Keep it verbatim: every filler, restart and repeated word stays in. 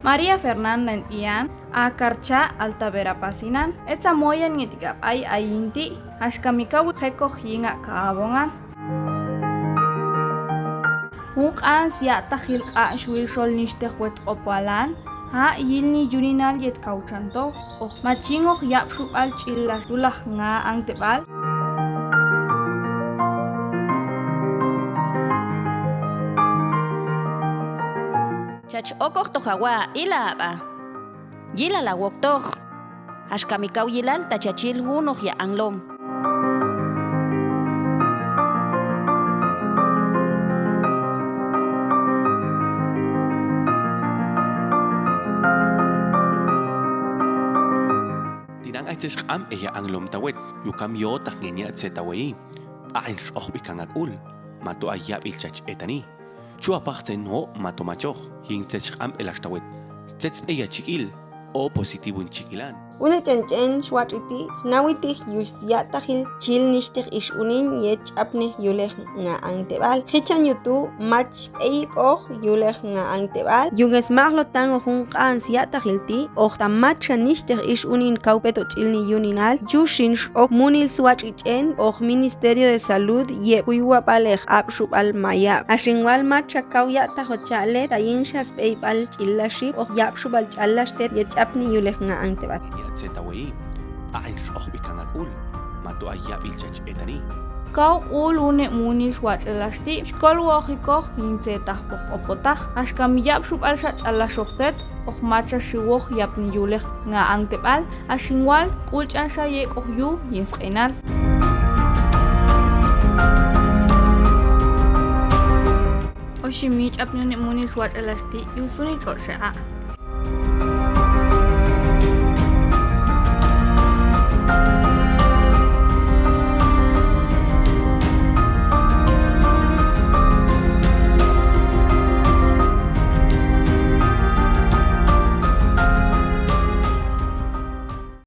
María Fernanda Ian, a karcha Altavera Pasinan, etsa moyan ngetik ap ai ayinti, axka mi kau jekok yingak kaabongan. Jungk'an siak tahil k'ak' xuil xol nixteh wet k'opoalan, a' yilni yuninal yet kau chanto, oh machingoh yap xubal ch'il la yulah nga'ang tebal. Chach okoh to hawa, ila aba. Yila lawok toh. Axka mi kau yilal ta chachil hunoh ya anglom. Tinang ai tses k'am e ya anglom tawet, yukam yo tah ngenia tse tawei. Ain soh bikangak ul, mato ai yap il chach etani. Chua pah tsen ho mato machoh, hing tses k'am e las tawet. Tses e ya chikil, o positibun chikilan. Ule ch'en-ch'en suat iti, nawitih yus ya tahil chil nixteh is unin ye ch'apneh yuleh nga'ang tebal. Hichan yutu mach pei koh yuleh nga'ang tebal. Yuges mah lo tango hungk'an siak tahil ti, oh tamat sya nixteh is unin kau peto ch'il ni yuninal, yusin ok munil suat ch'en, oh Ministerio de Salud, ye kuyua paleh ap subal mayap. Asing wal mat sya kau ya taho cha'le, tayin sya spei pal ch'il la sip, oh yap subal ch'al la stet, ye ch'apni yuleh nga'ang tebal. Ini at se tawei, ain soh bikangak ul, mato ai yap il chach etani. Kau ul unek munis wak celas ti, sikol woh ikoh, ngin cetah poh opotah, as kami yap subal sya ch'al la sohtet, oh maca siwoh yap ni yuleh nga'ang tebal, asing wal, kul ch'an sya ye koh yu, yin skenal. Osi mi ch'ap nyonek munis wak celas ti, yusuni chok se'ak.